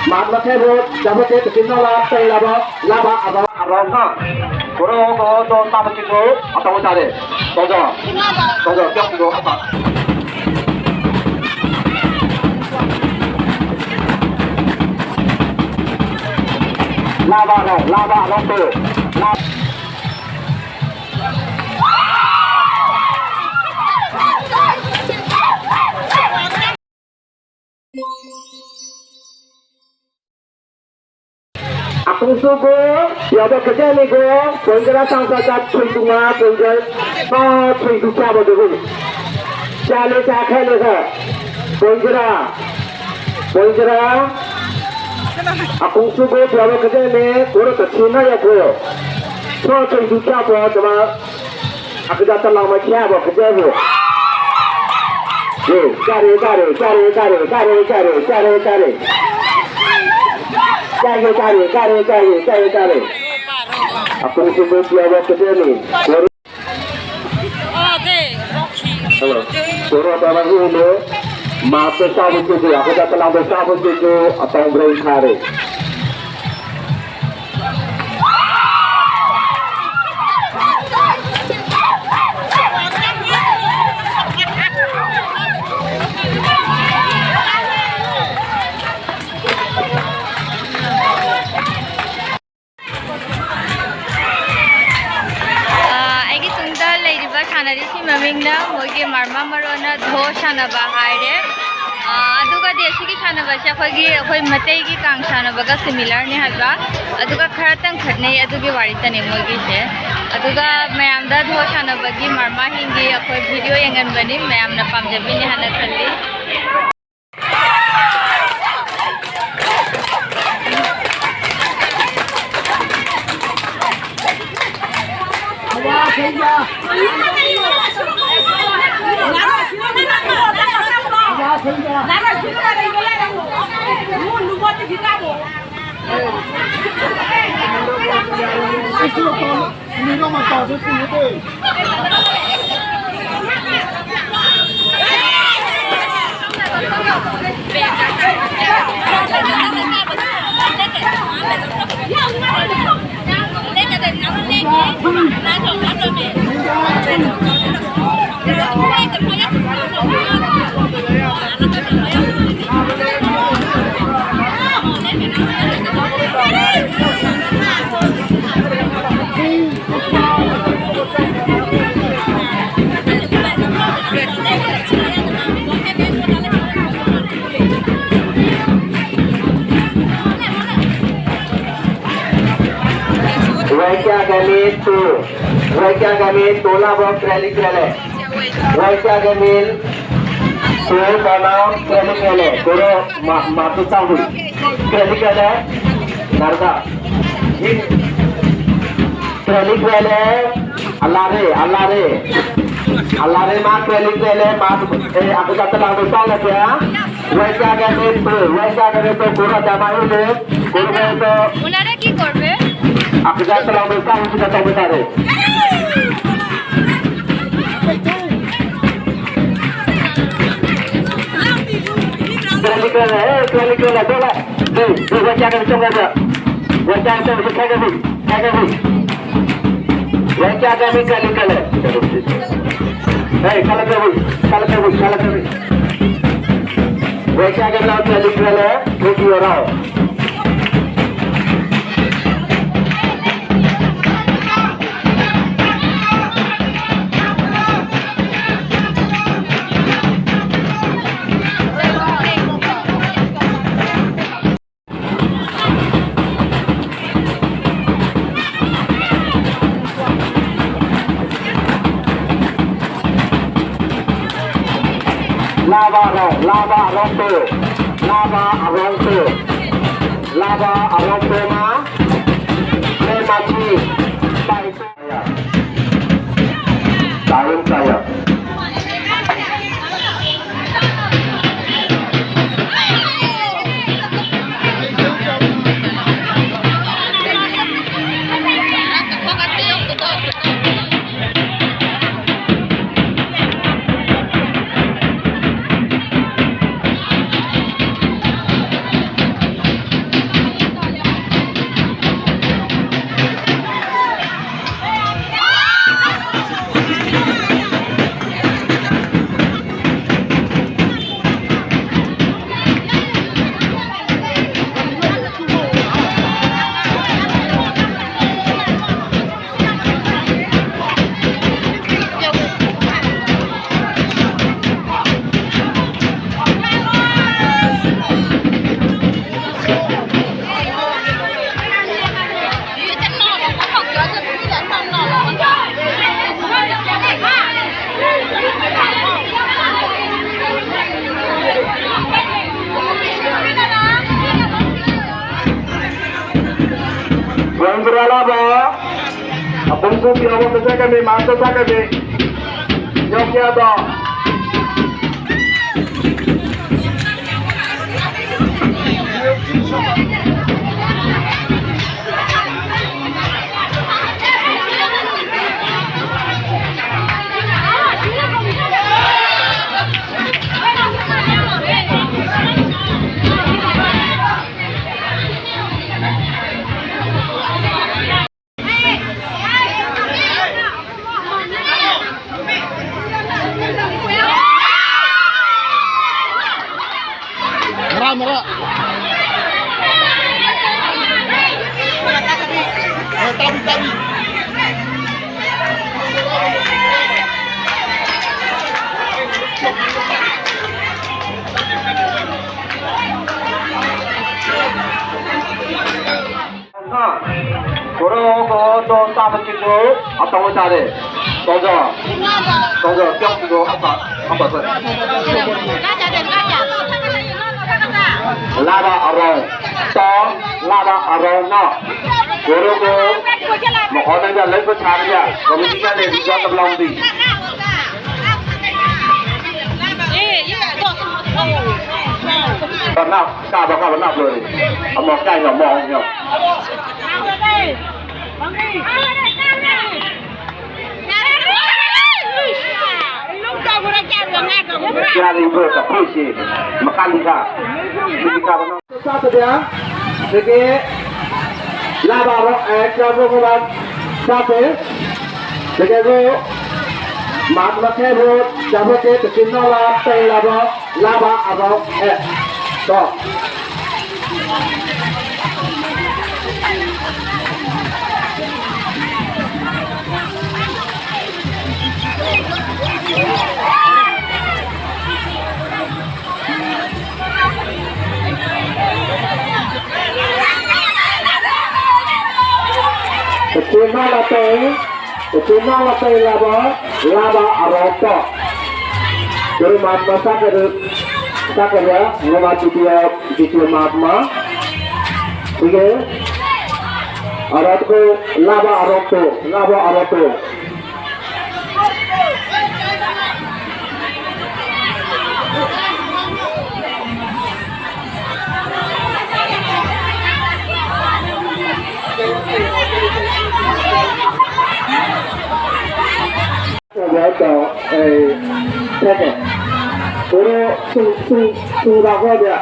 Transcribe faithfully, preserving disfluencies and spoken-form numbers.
Mat mathe bo, jabo te tikin no la, tei labo, laba, abo, abo, ha. Boro, bo, do, tabo kito, atabo tare. Bojo, bojo, kyo kito, apa. Laba, ro, laba, ro, to. La- Akungsu go, yabo kejani go, poinjera sangsa jat thui tunga, poinjer, no thui ducha bo dugu. Chale cha khale go. Poinjera, poinjera. Akungsu go, yabo kejani, koro kachina ya go. So thui ducha bo, jama. Akada talang ma kya bo kya bo. Ye, kare, kare, kare, kare, kare, kare, kare, kare. Kare, kare, kare, kare, kare, kare. Akungsu go kya bo kya ni. Hello. Koro baba hu lo. Ma pe sa bo kya, akada talang pe sa bo kya, atong bro kare. ꯑ, ꯑꯩꯒꯤ ꯇꯨꯡꯗ ꯂꯩꯔꯤꯕ ꯁꯥꯟꯅꯔꯤꯁꯤ ꯃꯃꯤꯡꯅ ꯃꯣꯏꯒꯤ ꯃꯔꯃꯥ ꯃꯔꯣꯟꯅ ꯙꯣ ꯁꯥꯟꯅꯕ ꯍꯥꯏꯔꯦ꯫ ꯑ, ꯑꯗꯨꯒꯗꯤ ꯑꯁꯤꯒꯤ ꯁꯥꯟꯅꯕꯁꯦ ꯑꯩꯈꯣꯏꯒꯤ, ꯑꯩꯈꯣꯏ ꯃꯩꯇꯩꯒꯤ ꯀꯥꯡ ꯁꯥꯟꯅꯕꯒ similar ꯅꯤ ꯍꯥꯏꯕ, ꯑꯗꯨꯒ ꯈꯔꯇꯪ ꯈꯦꯠꯅꯩ, ꯑꯗꯨꯒꯤ ꯋꯥꯔꯤꯇꯅꯦ ꯃꯣꯏꯒꯤꯁꯦ꯫ ꯑꯗꯨꯒ ꯃꯌꯥꯝꯗ ꯙꯣ ꯁꯥꯟꯅꯕꯒꯤ ꯃꯔꯃꯥ ꯍꯤꯡꯒꯤ ꯑꯩꯈꯣꯏ video ꯌꯦꯡꯍꯟꯕꯅꯤ, ꯃꯌꯥꯝꯅ ꯄꯥꯝꯖꯕꯤꯅꯤ ꯍꯥꯏꯅ ꯈꯜꯂꯤ꯫ Waikya Gamil two. Waikya Gamil two labo Kreli Krele. Waikya Gamil two banam Kreli Krele. Koro ma, ma tu tahu. Kreli Krele. Narda. Kreli Krele. Alare, alare. Alare ma Kreli Krele ma. Eh, aku kata lang besar lagi ya. Waikya Gamil two. Waikya Gamil two. Koro jama ini. Koro itu. ওনারা কি করবে? Aku kata lang besar, aku kata besar. Kreli Krele, eh, Kreli Krele, bola. Hey, hey, Waikya Gamil, tunggu aja. Waikya Gamil, tunggu, tunggu, tunggu. Waikya Gamil, Kreli Krele. Hey, kala Kreli, kala Kreli, kala Kreli. Waikya Gamil, Kreli Krele, thank you, Rao. Laba rong, laba rong tu. Laba rong tu. Laba rong tu ma. Lema chi. Pai tu. Tahun saya. Alaba, abungku pi abang besar kami, mantap besar kami. Nyok ya to. Mara, mara. Eh, tabi, tabi. Ha. Koro ko to ta ba ki ko, atong ta de. Tong jo. Tong jo, kyong ki ko, apa, apa to. Laba arong. To, laba arong no. Koro ko, mo ko na ja lai ko cha ja. Committee ka le ja ta long di. Ba na, ka ba, ka ba na lo. Amo ka no mo no. Kira ni bro, ta pusi. Makali ka. Hindi ka ba na? Sate dia, sige, laba ro, eh, kabo ko ba, sate, sige ko, mat ma ke ro, kabo ke, te kin no la, te laba, laba aro, eh, to. Kecil na la tei, kecil na la tei laba, laba arota. Jadi mat ma sakit, sakit ya, ngoma titia, titia mat ma. Oke. Arotku laba arotu, laba arotu. Oro sung sung sung rago dia.